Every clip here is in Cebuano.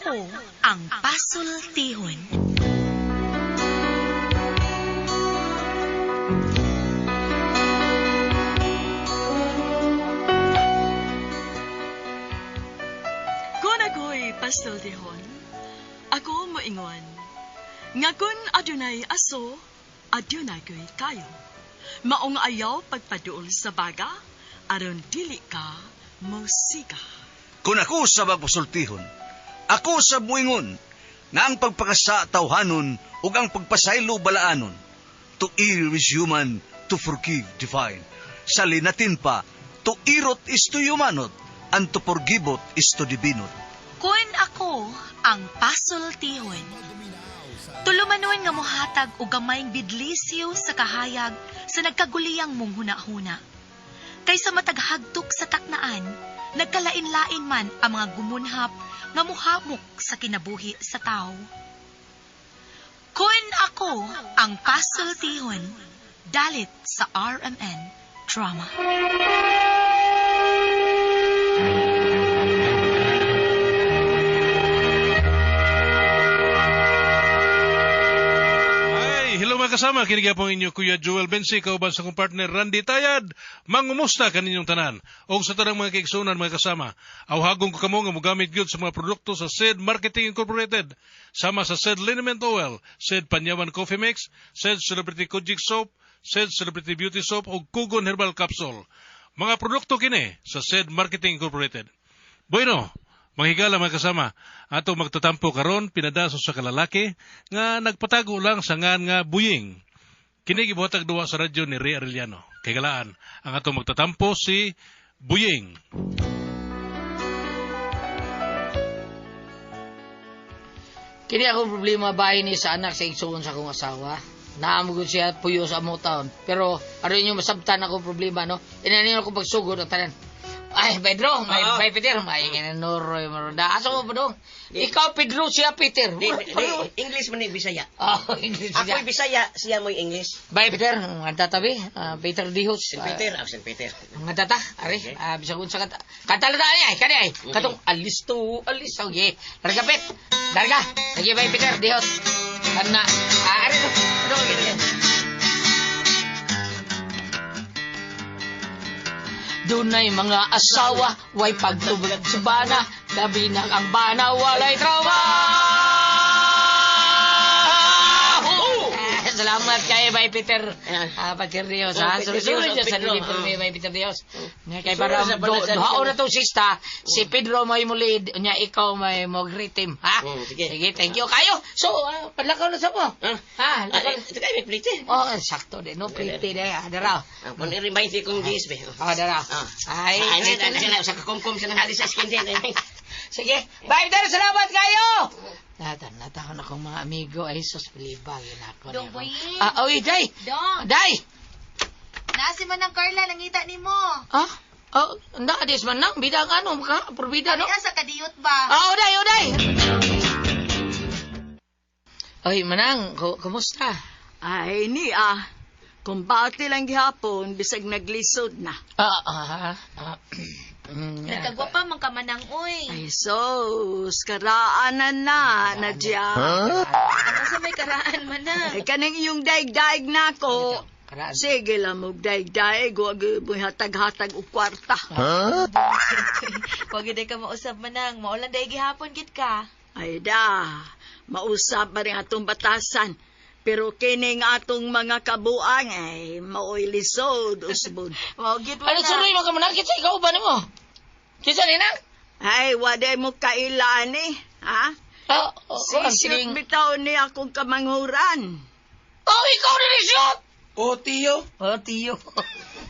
Ako ang pasultihon. Kung ako'y pasultihon, ako moingon, nga kun adunay aso, adunay ko'y kayo. Maong ayaw pagpaduol sa baga, aron dili ka mosiga. Kung ako sa magpasultihon, ako sa muingon, nga ang pagpakasa tawhanon ug ang pagpasaylo balaanon. To err is human, to forgive divine. Sa linatin pa, to irot is to humanot, and to forgivot is to divinot. Kun ako ang pasultihon. Tulumanon nga mohatag og gamayng bidlisyo sa kahayag sa nagkaguliyang mong hunahuna. Kaysa mataghagtok sa taknaan, nagkalain-lain man ang mga gumunhap nga muhamok sa kinabuhi sa tao. Kun ako ang pasultihon, dalit sa RMN Drama. Ay, hello mga kasama. Kini gyapon inyo Kuya Joel Bensi, kauban sa akong partner Randy Tayad. Mangumusta kaninyong tanan. Og sa tanang mga kaigsuonan mga kasama, awhagon ko kamo nga mogamit gyud sa mga produkto sa SED Marketing Incorporated. Sama sa SED Liniment Oil, SED Panyawan Coffee Mix, SED Celebrity Kojic Soap, SED Celebrity Beauty Soap ug Kugon Herbal Capsule. Mga produkto kini sa SED Marketing Incorporated. Bueno, manghigala mga kasama, ato magtatampo karon pinadaso sa kalalaki nga nagpatago lang sa ngan nga buying. Kini gibuhatag duwa sa radyo ni Ray Arellano. Kay galaan, ang ato magtatampo si Buying. Kini akong problema bahay ni sa anak sa igsuon sa akong asawa. Naamugod siya puyo sa among taon. Pero aron inyo masabtan akong problema no. Inani ako pagsugod ang tanan. Ay, Pedro, may may Peter, may kinanoroy maronda. Asa mo ba dong? Ikaw Pedro siya Peter. Di, di, English man ni Bisaya. Oh, English siya. Ako'y Bisaya, siya mo'y English. Bye Peter, ang tatabi, Peter Dihos. St. Peter, ah, St. Peter. Ang tata, are, Okay. bisag unsa kanta. Kanta lang ay, kani ay. Katong alis to, alis okay. Larga pet. Larga. Sige bye Peter Dihos. Kana, are, ano ano Dunay mga asawa, way pagtubag sa bana, labi na ang bana, walay trabaho. Salamat kay Bay Peter. Peter Dios. Oh, Ha? Peter Sunod-sunod Dios, dyan sa Pedro, lilipod ni Bay Peter Dios. Nga kay para Sunod sa balasan. duhaon na tong sista, si Pedro may mulid, nya ikaw may mo greet him, ha? Sige. Sige, thank you kayo. So, padlakaw na sa mo. Ah, Ha, ah, lakaw. ito kayo, may plate eh. Oh, sakto din, no? Pretty din. Daraw. Ah, kung i-remind si kong GSB. Oh, daraw. Ah. Ay, Ay, ay, ay, ay, sa kakumkum siya nang halis sa skin din. Sige. Bye, Peter. Salamat kayo! Natan, natahon akong mga amigo. Ay, sus, pilibag. Yun ako. Dong Boying. Ah, oy, Day. Dong, Day! nasi man ang Carla, nangita ni mo. Ah? Oh, naadis man nang. Bida ang ano, maka, purbida, no? Ay, asa kadiyot ba? Ah, oday, oday! Oy, Manang, kumusta? Ay, ni ah, kumbate lang gihapon, bisag naglisod na. Ah, ah, ah. Nagkagwapa man ka manang, uy. Ay, sos, karaanan na, na diya. Ano sa may karaan manang? Ay, kaning iyong daig-daig na ko. Karaan. Sige lang, og daig-daig, wag mo'y hatag-hatag og kwarta. Wag gid ka mausab manang, maulan dahil gihapon gid ka. Ay da, mausap pa rin atong batasan. Pero kining atong mga kabuang ay maoy lisod usbon. Mao gid Ano suroy mo ka manang? Kinsa ikaw ba nimo? Kinsa ni nang? Ay, waday mo kailan eh, ha? Ah, oh, oh, ang Sisiyot siling. bitaw ni akong kamanghuran. Oh, ikaw ni Rishot! Oh, tiyo. Oh, tiyo.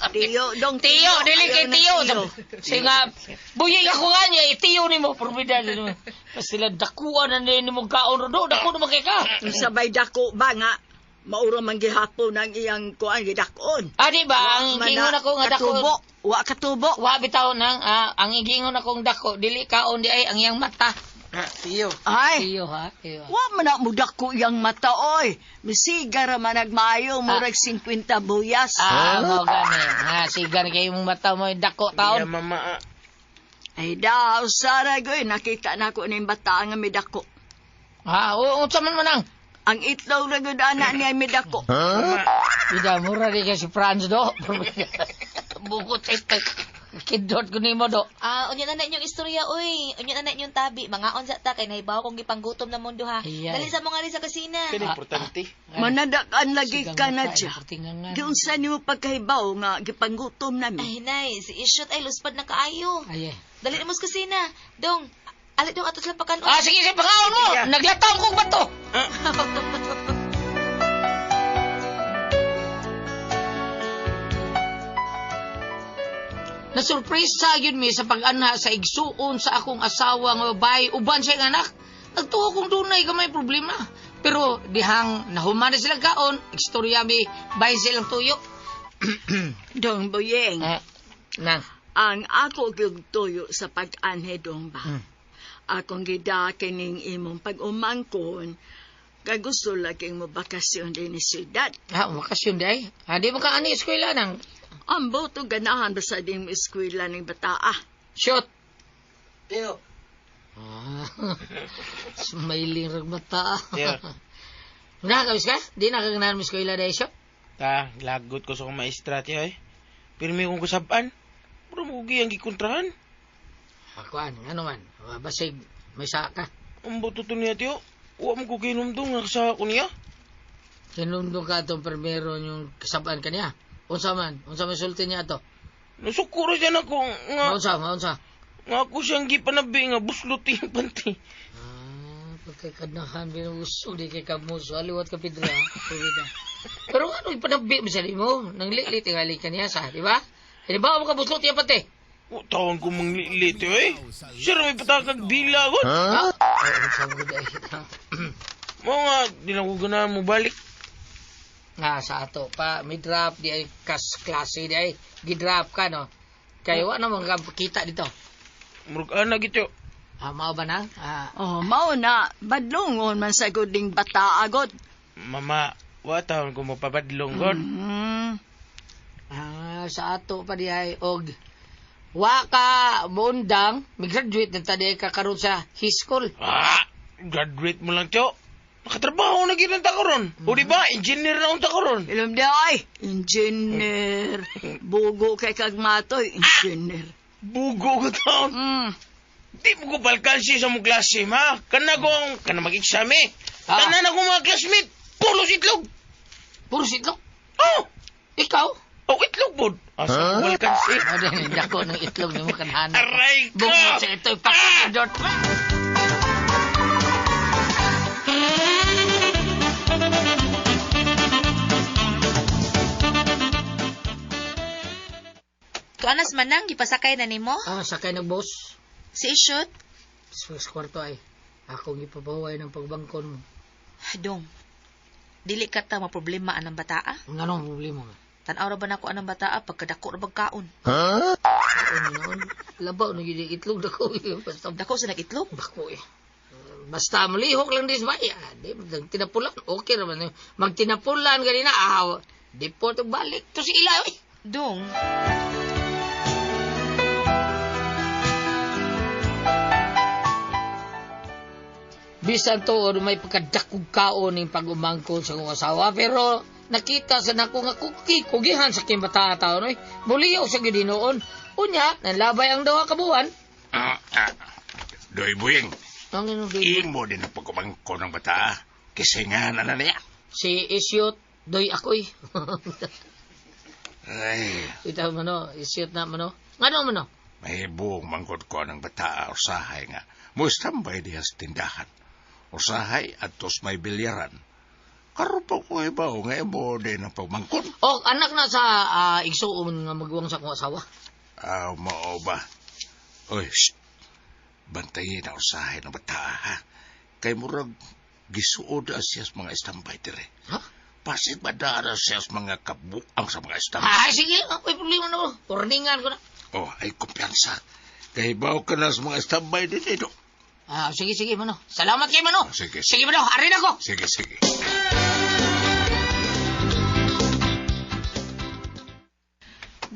Tiyo, dong Tiyo, dili kay Ayaw na tiyo. Sige nga, buying ako nga niya, itiyo ni mo, purbida. Sila dakuan na ni mo kaon rodo, dako naman kay ka. Sabay dako ba nga, maura man gihapon ang iyang kuan gidakon. Ah, di ba? Ang Mana- gingon ako nga dako. Katubo, wa katubo. Wa bitaw nang ang giingon akong dako dili kaon di ay ang iyang mata. Ah, tiyo. Ay, Tiyo ha, tiyo. wa man na mo dako iyang mata oy. Misiga ra man nagmaayo murag 50 buyas. Ah, mo gani. Ha, sigar kay imong mata mo dako taon. mama. Ay daw, Sara, goy, nakita na ko ning bata nga midako. Ah, o, unsa man manang? Ang itlog na gud ana niya midako. Ida, mura di ka si Franz do. Bukot sa ito. Kidot ko nimo do. Ah, unya na na inyong istorya oy. Unya na na inyong tabi. Mga unsa ta kay nahibaw kong gipanggutom na mundo ha. Ayan. Dali sa mga rin sa kusina. Kini importante. Manadakan lagi Sigang ka na mata, siya. Tingangan. Giunsa nimo pagkahibaw nga gipanggutom nami. Ay, nay, si Ishot ay luspad na kaayo. Ay, ay. Dali na mo sa kusina. Dong, alit dong atos lang pakanon. Ah, sige, sige, pakaon mo. Naglataw kong bato. Nasurpresa yun mi sa pag-anha sa igsuon sa akong asawa nga babae uban sa iyang anak. Nagtuo kong dunay ka may problema. Pero dihang nahuman na sila kaon, istorya mi bahin silang tuyo. Dong Boyeng, Eh, nang. ang ako gyud tuyo sa pag-anhe dong ba. Akong gidake ning imong pag-umangkon kay gusto lagi mo bakasyon din ni siyudad. Ah, bakasyon day. Ah, di mo ka ani eskwela nang. Ang boto ganahan basta din mo eskwela ning bataa. Shot. Tiyo. Ah, smiling rag mata. Tiyo. Nakakawis ka? Di nakaganahan mo eskwela day, shot? Ta, lagot ko sa akong maestra tiyo eh. Pirmi kong kusaban. Pero mo ang gikontrahan. Akuan, ano man. Basig, may saka. Ang boto to niya tiyo. Wa mo ko kinumdong nga sa ko niya. Sinundong ka itong permero yung kasabaan kaniya. Unsa man, unsa man sulti niya ato. Nasukuro siya na ko nga Maunsa, maunsa. nga ako siyang gipanabi nga buslot yung panty. Ah, pagkakanahan binuso di kay kamuso aliwat ka Pedro ha. Pwede. Pero ano ipanabi mo sa mo? Nang lilit tingali ka niya sa, di ba? Eh, di ba mo ka buslot yan pati? O, tawang ko manglilit tiyo eh. Sir, may patakag dila ko. Ha? Ay, unsa mo gud ay. Mo nga, di na ko ganahan mo balik. Ah, sa ato pa may drop di ay kas klase di ay gidrop ka no. Kay wa na man ka kita dito. Murag ana gito. Ah, mao ba na? Ah, Oh, mao na badlongon man sa gud ning bata agod. Mama, wa tawon ko mapabadlong god. Mm. Ah, sa ato pa di ay og wa ka muundang, mi-graduate na ta di ay ka karon sa high school. Ah, graduate mo lang tiyo. Nakatrabaho na gid ang takoron. O di ba, engineer na ang takoron. Ilom di ay, engineer. Bugo kay kagmatoy, engineer. Bugo ko taon. Mm. Di mo ko balkansi sa mong klase, ma. Kana ko ang, kana mag-exam eh. Ah. Tanan ako mga classmate. Pulos itlog. Puro itlog. Oh, Ikaw? oh itlog pod. Asa ko balkansi. Mao din dako ng itlog nimo kanhana. Aray ko! Bungod sa ito'y pakidot. Tuanas manang gipasakay na nimo? Ah, sakay ng boss. Si Ishot? Sa kwarto ay akong ipabaway ng pagbangkon mo. Dong. Dili ka ta maproblema anang bataa. Nganong problema man? Tan-aw ra ba nako anang bataa pagkadako ra bag kaon. Oo, noon. Labaw na yun yung itlog dako. Basta Dako sa nagitlog. Bako eh. Basta malihok lang dis bay. Ah, di, tinapulan. Okay naman. Magtinapulan ganina. Ah, di po ito balik. To si Ila eh. Dong. Bisan tuod may pagkadakog kaon ning pag-umangkon sa kong asawa. Pero nakita sa nako nga kuki, kugihan sa king bata taon. Eh. Muliyaw sa gyud noon. Unya, nanlabay ang duha ka buwan. Doy buying, Ang inong baby. imo din ang pagkumangko ng bata. Kasi nga na na niya. Si Isyot, doy ako'y. Ay, Itaw mano, Isyot na mano. Ngano mano? mahibong manggod ko ng bata usahay nga. Mustambay diha sa tindahan. Usahay atos may bilyaran. Karon pa ko ibaw nga imo din ang pagmangkon. O, anak na sa igsuon nga maguwang sa akong asawa. Ah, mao ba? Oy, shh. Bantayin ang usahay ng bata, ha? Kay murag gisuod na siya sa mga istambay dire. Ha? Pasig madara siya sa mga kabuang sa mga istambay. Ah, sige, ako'y problema na mo. Warningan ko na. Oh, ay kumpiyansa. Kay baw ka na sa mga istambay din dito. Ah, sige, sige, mano. Salamat kay mano. Sige, Sige, mano, arin ako. Sige, sige.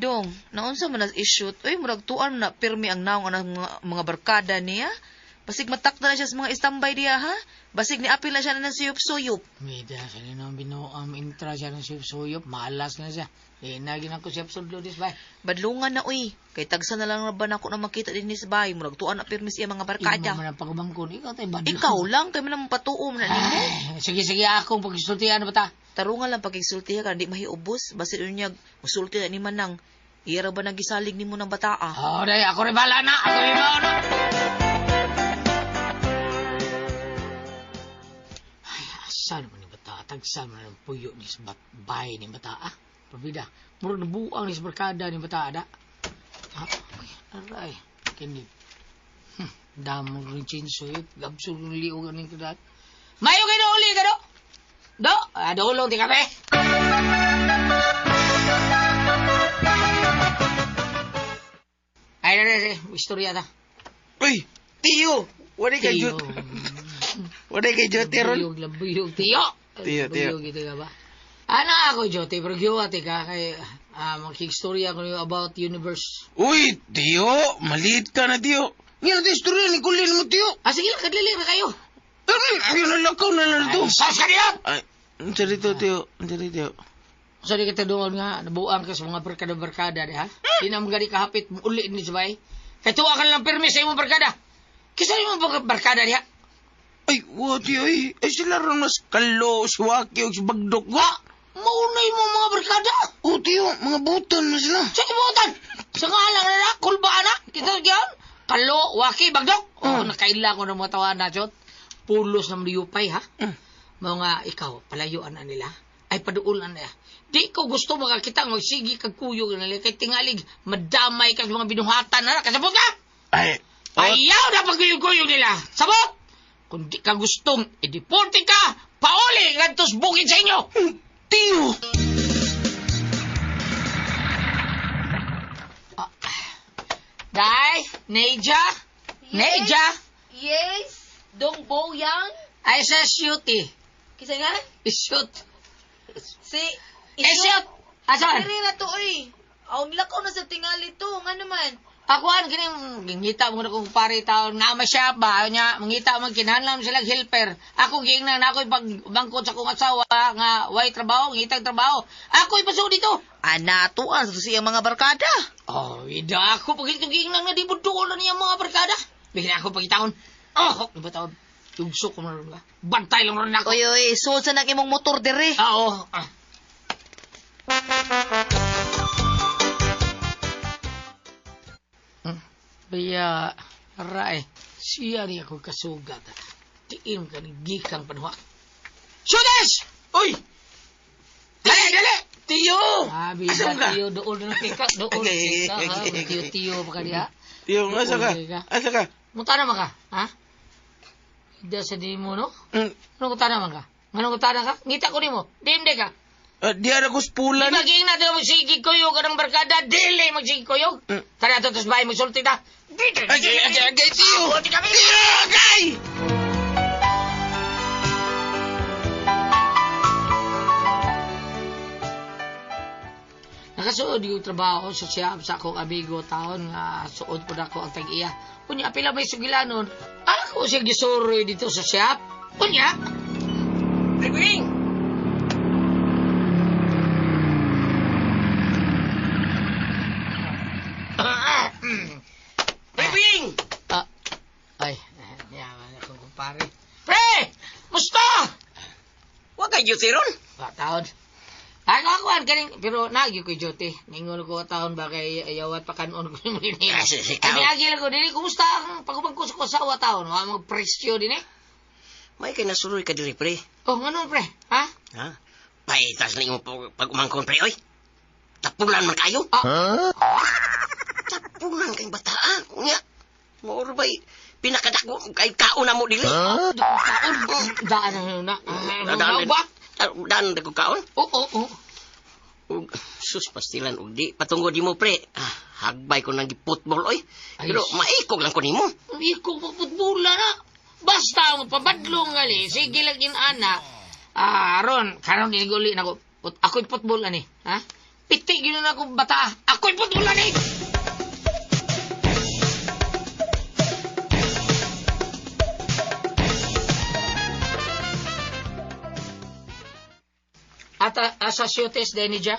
Dong, naunsa man nas ishoot? Uy, murag tuan na pirmi ang naong anang mga barkada niya. Basig matakda na siya sa mga istambay diya, ha? Basig ni apil na siya na ng suyop-suyop. Mida, sa nino binuam intra siya ng suyop-suyop, malas na siya. Di na ginako siya sudlo dis bay. Badlungan na, uy. Kay tagsa na lang na ba nako na makita din ni sa bahay. Murag tuan na pirmi siya mga Imo barkada. man ang pagumangkon, ikaw tay badlong. Ikaw lang, kay man ang patuom na nimo. Ay, sige, sige, akong pagsultihan ba ta? Tarungan lang pagigsulti ka, di mahiubos. Basin unyag, musulti na ni Manang. Iya ra ba nagisalig nimo ng bataa? Oh, day, ako rin bahala na, ako rin bahala na. Ay, asa naman ni bata? Tagsa man ang puyo ni sa bay ni bata, ah. Pabida, murag nabuang ni sa barkada ni bata, da. Ah, ay, aray, kini. Damo rin chinsoy, gabsul rin liog ang kadat. Mayo kayo uli ka do! Do, dolong ti kape. Ay, na, na, istorya ta. Uy, tiyo! Wala kay Tiyo. Jut. Wala kay Jote ron. Buyog lang, buyog. Tiyo! Tiyo, tiyo. Buyog ito ka ba? Ano ako, Jote, pero giwati ka kay makikstorya ko niyo about universe. Uy, tiyo! Maliit ka na, tiyo. Ngayon, ito istorya ni Kulin mo, tiyo. Ah, sige lang, kadlili na kayo. Ay, ayun na lang, na lang to. Ay, sas ka niya! Ay, ang sarito, tiyo. Ang sarito, tiyo. So, di kita doon nga, nabuang ka sa mga barkada-barkada, di ha? Di na mga kahapit, uli ni sabay. Kay tuwa ka lang permis sa imong barkada. Kisa imong barkada, di ha? Ay, wa, tiyo, ay. Ay, sila ron mas kalo, si Waki, o si Bagdok. Wa! Maunay mo mga barkada! Oh, tiyo, mga butan na sila. Sa ibutan! Sa ngalang na na, kulba na, kita gyan. Kalo, waki, bagdok. Oh, nakaila ko ng mga tawa na, Chot. Pulos ng liyupay, ha? Mga ikaw, palayuan na nila. Ay, paduulan na. Di ko gusto makakita magsigi kag kuyog na nila. Kay tingalig, madamay ka sa mga binuhatan na. Kasabot ka! Ay, oh, Ayaw na pagkuyog-kuyog nila. Sabot! Kung di ka gustong, idiporte ka, pauli, ngadtos bukid sa inyo. tiyo! Day, Neja, Neja, Yes, Dong Boyang. ay sa shoot eh. Kisa nga? Shoot. Si Eh, shoot! Asan? Diri na to, uy. Aw, nilakaw na sa tingali to. Nga naman. Ako an kini ngita mo na kong pare taon nga masya ba nya mangita man kinahanglan sila helper. Ako giingnan na ako'y pagbangkot sa akong asawa nga way trabaho, ngitang trabaho. Ako'y pasok dito. Anatuan sa siyang mga barkada. Oh, ida ako pag ito giingnan nga di butuon na niya mga barkada. Bigyan ako pagitaon. Oh, ba taon? Tugso ko man ron ba? Bantay lang ron ako. Oy, oy, sud sa nang imong motor dire. Ah, oo. Ah. Kaya, aray, siya niya ako kasugat. Tiin ka ni gikang panuha. Shooters! Uy! Dali, dali! Tiyo! Abi, Asa ka? tiyo, doon na kika, doon Okay, ka, ha? okay, okay. Tiyo, tiyo pa ka diha. Tiyo, asa ka? Doon ka. Asa ka? Mutana man ka, ha? Ida sa di mo, no? Mm, Anong kutana man ka? Anong kutana ka? Ngita ko nimo. Dimde ka. di ara ko Di spulan. ba giing natin magsigig kuyog ka ng barkada? Dili magsigig kuyog. Tara ito, tapos bahay magsulti ta. Ay, ay, ay, ay, tiyo! Tiyo, agay! Nakasuod yung trabaho sa siyam sa akong amigo taon nga suod po na ako ang tag-iya. Unya, pila may sugilanon. Ako siya gisuroy dito sa siyap. Unya! Ring! Ring! Ah, ay, yaman akong kumpare. Pre! Musta? Wa kay duty ron. Ba, taon. Ay, ako ako, kaning, pero nagyo ko duty. Ningon ko taon ba kay ayawat pa kanon ko mo din. Ah, si- Ay, tao. agi lang ko dili kumusta ang pagubang ko sa asawa taon? Wa mga presyo din eh. May kay nasuroy ka diri pre. Oh, ngano pre? Ha? Ha? Paitas na imong pag-umangkon pre oy. Tapulan man kayo. Ah. Tapulan kay bataa. Unya. Mao ra bay pinakadako kay kaon na mo dili. Kaon, daan na na. Daan ba? Daan na ko kaon. Oo, oo. Ug sus pastilan og di patungod nimo pre. Ah, hagbay ko nang gi-football oy. Ay, Pero sus. maikog lang ko nimo. Ikaw pagputbula na. Basta mo pabadlong ngali. Sige lang inana. Ah, aron, karon diniguli na ko. Ako'y football ani, ha? Piti gyud na akong bata. Ako'y putulan eh. Ata asa siyutes dahil ni Ja?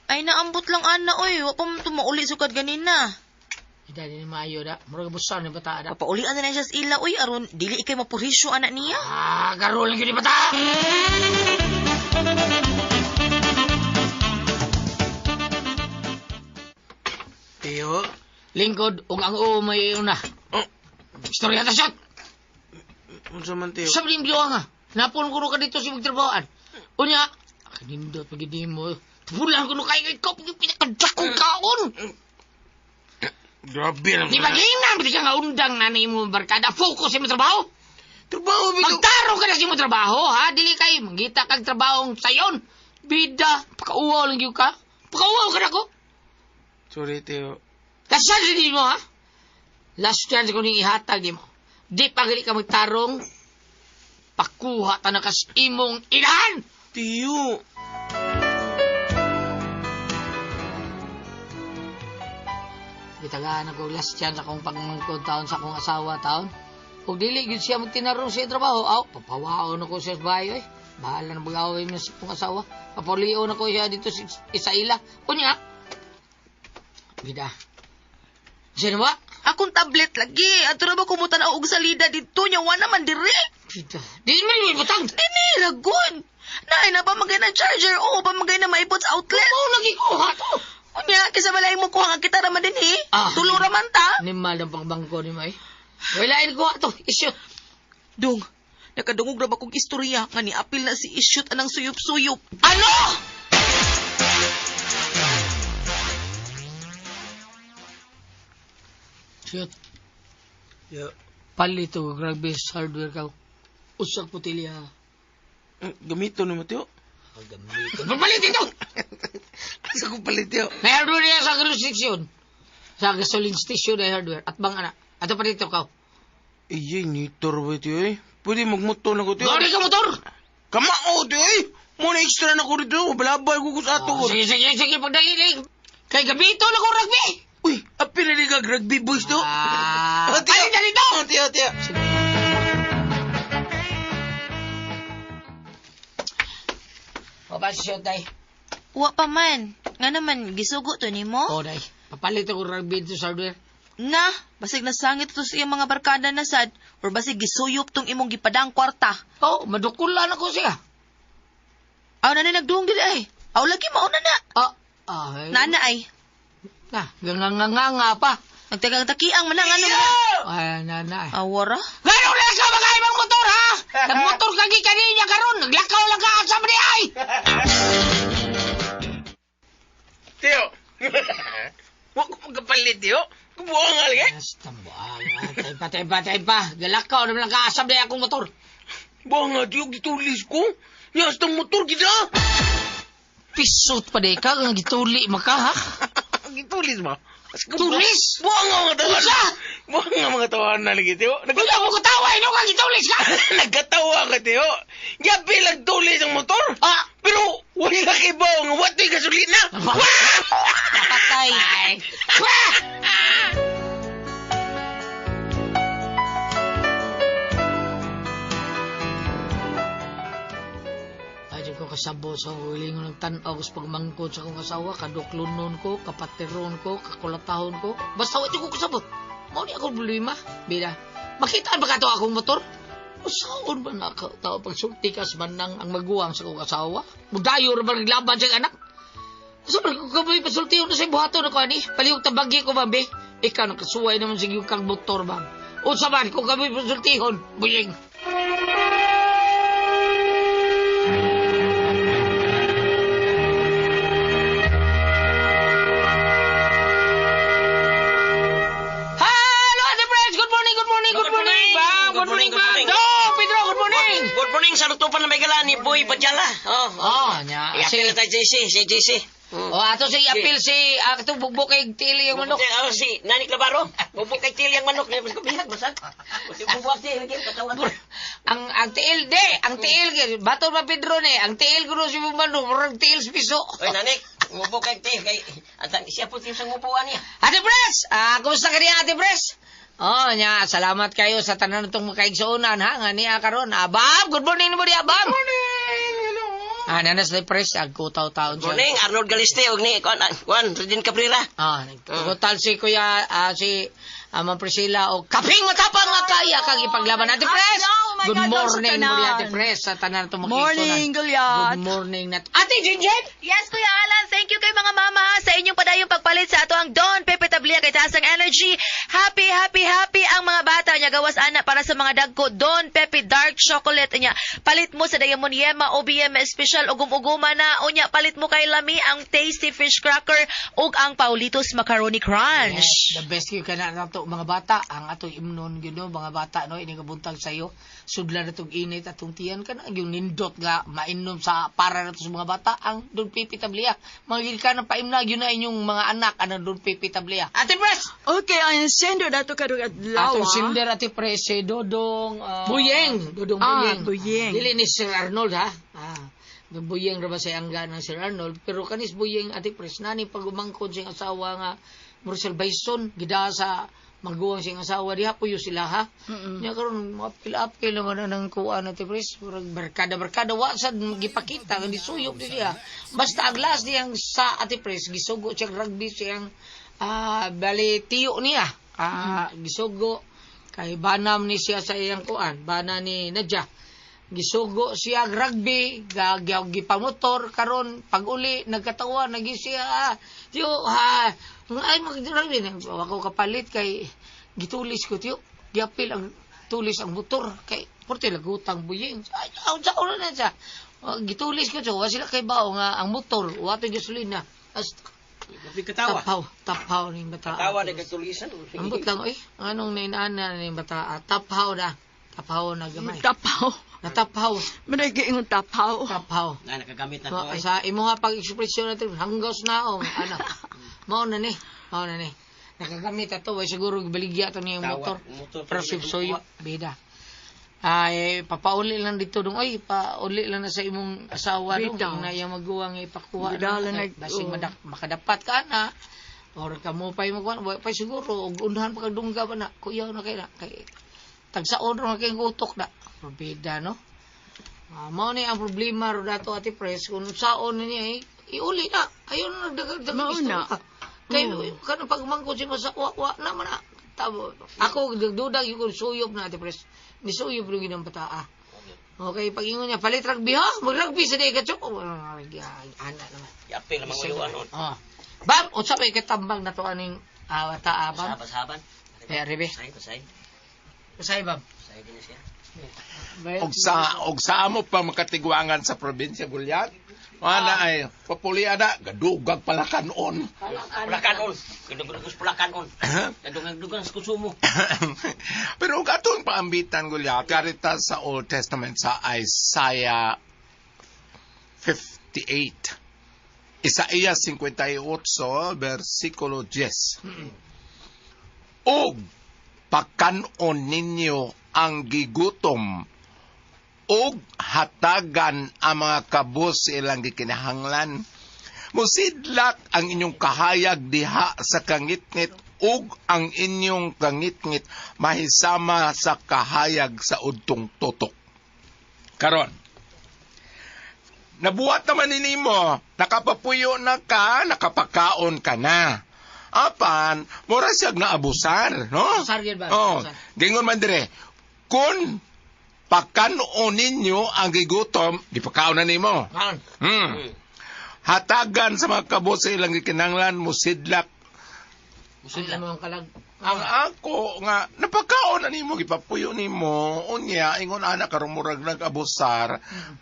Ay, naambot lang ana, oy. Wa pa man tumauli sukad ganina. Hindi ni maayo da. Murag busan ni bata da. Papaulian na lang siya sa ila, oy. Aron, dili ikay mapurisyo, anak niya. Ah, garol lang yun ni bata. Tiyo. Lingkod, ug ang oo may una. Oh, Istorya ta shot. unsa man tiyo? Sa biling biyo nga. Napon ko ka dito sa magtrabahoan. Unya, kanindot pag hindi mo. Tubulan ko no kayo ikaw yung pinakadakong kaon. Grabe lang. Di ba ginam, di ka nga undang na mo barkada. Focus sa imong trabaho. Trabaho bitaw. Magtaro ka na sa imong trabaho, ha? Dili kay mangita kag trabahong sayon. Bida, pakauwaw lang yun ka. Pakauwaw ka na ko. Sorry tiyo. Kasal din mo, ha? Last chance ko ning ihatag nimo. Di pa gali ka magtarong. Pakuha ta na kas imong inahan. Tiyo. Gitagaan ako last chance akong pagmangkod taon sa akong asawa taon. Ug dili gyud siya magtinarong sa iyang trabaho, aw, papawaon ako siya sa bahay oy. Bahala na mag-away mo sa akong asawa. Papulion ako siya dito sa Isaila. Unya. Bida. Sino ba? Akong tablet lagi. Ato ra ba kumutan og salida dito nya wa naman diri. Bida. Di man mo butang. Dini ragon. Naay na pa magay na charger o pa magay na maipot sa outlet. Oo, lagi kuha to. Unya kaysa balay mo kuha nga kita ra man dinhi. Ah. Tulo ra man ta. Nimal ang pangbangko ni May. Wala kuha to. Isyo. Dong, nakadungog ra ba kog istorya nga niapil na si Isyot anang suyop-suyop. Ano? Shoot. Yo. Palito, grabe sa hardware ka. Usak putilya. Gamito nimo tiyo. Gamito. Papalit ito! Asa ko palit tiyo? May hardware niya sa gasoline station. Sa gasoline station ay hardware. At bang ana. Ato pa dito ka. Iye, nitor ba tiyo eh? Pwede magmotor na ko tiyo. Gawin ka motor! Kamao tiyo eh! Muna extra na ko dito. Balabal ko ko sa ato. Oh, sige, sige, sige. Pagdali na. Kay gabito na ko rugby! Uy, apil na di ka rugby boys to. Ah, Oh, tiyo. palit na dito! Oh, tiyo, tiyo. Papasyo, tay. Wa pa man. Nga naman gisugo to nimo? Oh, day. Papalit ako rugby dito sa hardware. Na, basig nasangit to sa iyang mga barkada na sad or basig gisuyop tong imong gipadang kwarta. Oh, madukulan ako siya. Aw na na nagduong dili ay. Aw lagi mauna na. Ah, ah, eh. Nana ay. Na, nga pa. Nagtagang takiang man ang ano. Ay, na, na. Awara. Gano'n lang ka mga ibang motor, ha? Nagmotor ka gikanina karon, naglakaw lang ka sa ni ay! Tiyo. Wa ko magkapalit tiyo. Kubuha nga lagi. Basta mo, tay pa, tay pa, tay pa. Galakaw naman lang ka asam ni akong motor. Buha nga tiyo, gitulis ko. Yas tang motor gida. Pisot pa di ka, nga gituli maka, ha? Gitulis ba? Tulis? Buha nga mga tawanan. Usa! Buha nga mga tawanan lagi tiyo. Wala mo katawa, ino ka gitulis ka! Nagkatawa ka tiyo. Gabi lang tulis ang motor. Ah! Pero wala kay bawo nga wato'y gasolina. Patay. Ay! Ay, di ko kasabo sa huling ng tanaw sa pagmangkot sa akong asawa, kaduklonon ko, kapatiron ko, kakulatahon ko. Basta wala ko kasabot. Mao ni ako problema. Bida, makitaan ba ka to akong motor? Usaon ba na ka tao pagsulti ka sa manang ang maguwang sa akong asawa? Mudayo ra ba naglaban sa anak? Sa so, kung pasulti na sa buhaton ako ani, palihog tabagi ko ba, be? Ikaw nakasuway naman sa iyong kang motor, ma'am. Unsa man kung kami pasultihon, buying. Hello, Ate Friends! Good morning, good morning, good morning, ma'am! Good morning, ma'am! Do, Pedro, good morning! Good morning sa lutupan na may gala ni Boy Badjala. Oh, Oh, nya. Si, Si, tayo JC, si JC. oh, ato si apil si ato bugbok kay tili yung manok. Oh, si Nani Clavaro. Bubuk kay tili ang manok. Bihag basag. Bubuk tili katawan. Ang tiil de, ang tiil bato pa Pedro ni, ang tiil kuno si manok, murag tiil sa piso. Oy, Nanik. Ngubo kay te kay atan siya po sa ngupuan niya. Ate Pres! Ah, kumusta ka niya, Ate Pres? Oh, nya, salamat kayo sa tanan natong makaigsuonan ha nga niya karon. Ah, Bam, good morning nimo diya, Bam. Morning! Hello! Ah, nanas ni Pres, ag kutaw taon siya. Morning Arnold Galiste og ni kuan kuan Regine Cabrera. Ah, nagkutal si Kuya, si Ma'am Priscilla o kaping matapang nga kaya kang ipaglaban. Ate Pres! Hello, oh my Good God, morning sa mo tanan. Ate Pres sa tanan natong makaigsuonan. Morning, Goliath. Good morning na. Ate Jinjin! Yes, Kuya Alan, thank you kay mga mama ha, sa inyong padayong pagpalit sa ato ang Don Pepe Tablia kay taas ang energy. Happy, happy, happy ang mga bata niya gawas ana para sa mga dagko Don Pepe Dark Chocolate niya. Palit mo sa Diamond Yema OBM Special ugum-uguma na unya palit mo kay Lami ang Tasty Fish Cracker ug ang Paulitos Macaroni Crunch. Yes, the best gyud kana nato mga bata ang atong imnon gyud no mga bata no ini kabuntag sayo sudla na tong init atong tiyan kana yung nindot nga mainom sa para nato sa mga bata ang Don Pepe Tablia mga ka ng paimna gyud na inyong mga anak anang Don Pepe Tablia. Ate Pres, Okay, ang sender dato karong adlaw. atong sinder Ate Pres si Dodong Buyeng, Dodong Ah, Buyeng. Buyeng. Dili ni Sir Arnold ha. Ah, Buyeng ra ba sa angga ng Sir Arnold pero kanis Buyeng Ate Pres nani pag umangkon siyang asawa nga Marcel Bison gida sa maguwang siyang asawa diha puyo sila ha. Nya karon maapil-apil naman na ng kuan Ate Pres murag barkada-barkada wa sad gipakita kundi suyop di siya. Basta ang last diyang sa Ate Pres gisugo siyang rugby siyang bali tiyo niya. Ah, gisugo kay banam ni siya sa iyang kuan, bana ni Nadja. Gisugo siya og rugby, gipamotor karon pag uli nagkatawa nagi siya. Ah, tiyo ha, ay mag rugby ako kapalit kay gitulis ko tiyo. Giapil ang tulis ang motor kay porte lagutang buying. Ay, aw sa una na siya. Ah, gitulis ko tiyo, wa sila kay bao nga ang motor, wa to'y gasolina. As Katawa. tapaw, tapaw ning bata. Katawa na katulisan. Ambot lang, eh. Anong nainaan na yung bata? Ah, taphaw na. Taphaw na gamay. Tapaw. Nataphaw. Manay giingon tapaw. Taphaw. Na nakagamit na ko. Ma, sa imuha pag-ekspresyon natin, hanggaws na o. Ano? Mao na ni. Mao na ni. Nakagamit ato. Way siguro baligya to niyang Tawa. motor. Motor. Pero suyo, bida. Ay, papauli lang dito dong. Ay, pauli lang na sa imong asawa dong. Bitaw. Na iyang maguwang ipakuha. Bidala na. Basing makadapat ka na. Or kamo pa yung magkuhan. Wa pa siguro. Og unhan pa kag dungga pa na. Kuyaw na kay na. Kay, tagsaon ra kay utok na. Pero bida, no? Ah, mao ni ang problema ro dato Ate Pres kung saon niya eh, iuli na. Ayon na nagdag Mao na. Kay kanang pagmangkot siya sa wa wa na man na. Tabo. Ako dudag yung suyop na Ate Pres. Nisuyop rin ang bataa. Okay, pag ingon niya, palit rugby ha? Mag-rugby sa di ka chok. Oh, ana naman. Yapil ang mga uyuan. Oh. Bam, unsa may katambang na to aning bataa bam? Saban-saban. Eh, rebe. Pasay, pasay. Usay bam. Pasay din na siya. Og sa amo pa makatigwangan sa probinsya Gulyat. Ana ay papulia na gadugag palakanon. Pulakan on. Gadugag pulakan on. Gadugag sa konsumo. Pero og atong paambitan Gulyat karita sa Old Testament sa Isaiah 58. Isaías 58 versikulo 10. Og pakanon ninyo ang gigutom og hatagan ang mga kabus sa ilang gikinahanglan. Musidlak ang inyong kahayag diha sa kangitngit ug ang inyong kangitngit mahisama sa kahayag sa udtong tutok. Karon, nabuhat naman ni mo, nakapapuyo na ka, nakapakaon ka na. Apan, mura siyag naabusar, no? Abusar yun ba? Oh, Abusar. gingon man dire, kung pakanon ninyo ang gigutom, gipakaon na nimo. Kaon. Hatagan sa mga kabos sa ilang gikinanglan musidlak Ang imong kalag. ang ako nga napakaon na nimo gipapuyo nimo unya ingon ana karong murag nag-abusar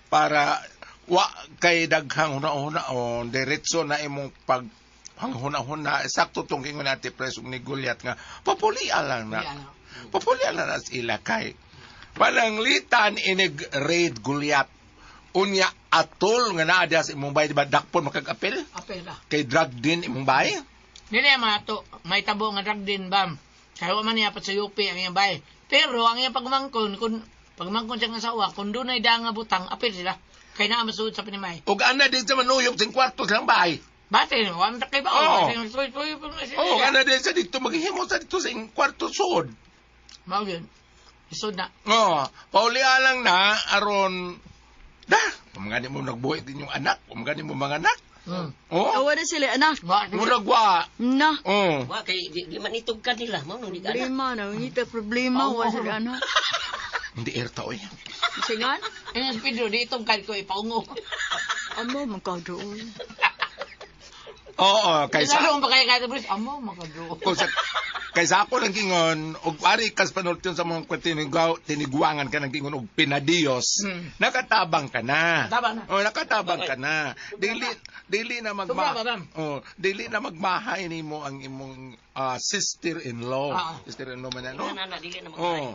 para wa kay daghang huna-hunaon diretso na imong pag panghuna-huna sakto tong ingon ate Pres ug ni Goliath nga papulia lang na papulia lang na sila kay pananglitan inig raid Goliath unya atol nga naa diha sa imong bay di ba dakpon makag-apil Apel ba? kay drug din imong bay. Dili ang mga to, may tabo nga drug din bam. Kaya wa man niya pa sa UP ang iyang bay. Pero ang iyang pagmangkon kun pagmangkon siya nga asawa, kung dunay da nga butang, apil sila. Kay naa masuod sa pinimay. Ug ana din sa manuyop sing kwarto silang bahay. Bate, wa man kay ba? Oo. Bate, tuloy-tuloy pa na siya. Oh, ana din sa dito maghimo sa dito sa iyong kwarto sud. Mao yun. Isod na. Oh, paulia lang na aron da, kung mo nagbuhi din yung anak, kung mo mga anak. Oh, Awa na sila anak. Wa, murag wa. Na. Oh. Wa kay di man itog kanila, mao nang di ka na. Problema na. Ngita problema. Wa sila anak. Hindi erta oy. Singan? Yung Pedro, di itong kan ko ipaungo. Amo, magkadoon. Oo, kaysa Lalo pa kaya kaya Bruce, amo makadro. kung sa kaysa ako lang gingon og ari kas panultion sa mga tiniguaw, tiniguangan ka ng gingon og pinadiyos, nakatabang ka na. Nakatabang na. Oh, nakatabang ka na. Dili dili na Sobra magma ba, ma'am? Oh, dili na magmahay nimo ang imong sister-in-law. Ah. Sister-in-law man ano? Na na dili na mag. Oh.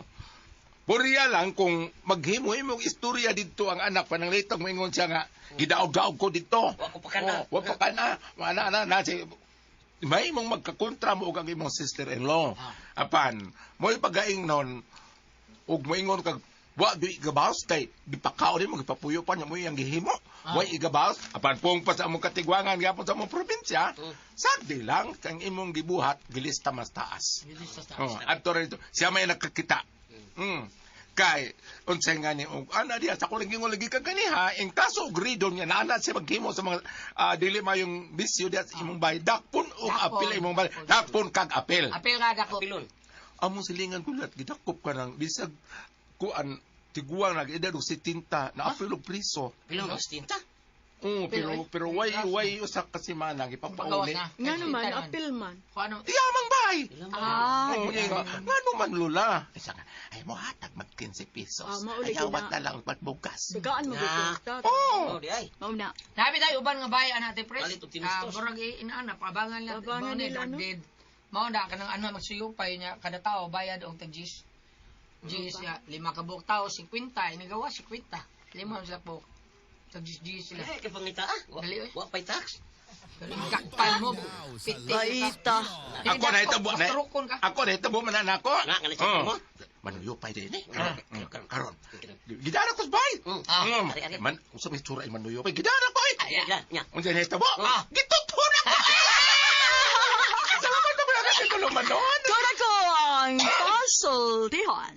Puriya lang kung maghimo imong istorya didto ang anak pananglitag moingon siya nga gidaog-daog ko didto. Wa ko pa kana. Oh, wa pa kana. Ana ana na si may imong magkakontra mo og ang imong sister-in-law. Apan, mo'y pagaing nun ug moingon kag wa gyud igabaws kay gipakaon nimo gipapuyo pa niya mo iyang gihimo. Wa igabaws apan pung pa sa among katigwangan gyapon sa among probinsya. Sagdi lang kang imong gibuhat gilista mas taas. Oh, adto ra dito. Siya may nakakita. Mm. Kay unsay nga ni og ana diya sa kulang gingon lagi kag kaniha in kaso og rido niya na ana siya maghimo sa mga dili mayong bisyo diya sa imong bahay dakpon og Dakpon. apil imong bahay dakpon kag apil. Apil ka dako. Pilon. Among silingan gulat gidakop ka nang bisag kuan tiguang nag edad og 70 na apil og priso. Pilon mas tinta. Oo, pero pero way way usa ka semana Pagawas gipapauli. na. Nga naman, apil man. Kung ano, Yamang bay. Ah, Oo, niya nga, ngano man lula. Ay, siya nga, ay mo hatag mag 15 pesos. Ah, mauli Ay, awat na. na lang patbugas. Tagaan mo Ah. gud. Oo. Oh, di ay. Mao na. Nabi tayo uban nga bahay ana te pres. Palit og tinistos. Murag inaana pabangan lang. Pabangan nila, no? Dead. Mao na kanang ano magsuyupay niya kada tao bayad og tag G's. G's niya lima ka buok tao 50 inagawa 50. Lima sila po. Tag G's G's sila. Ay, kay pangita ah. Wa, Dali, oy. wa pay tax. Kakpan mo. Piti. Baita. Ako na ito na. Mastrukon ka. Ako na ito man na ako. Nga, nga na siya mo. Manuyupay din eh. Ah. Karon. Gidara ko bay. Ah. Ari, ari. Man, unsa may tsura ay manuyupay. Gidara ko ay. Ay, ya, nya. Unsa na ito mo? Ah. Gitutuna ko. Salamat na ba kasi tulumanon? Kora ko ang pasultihan.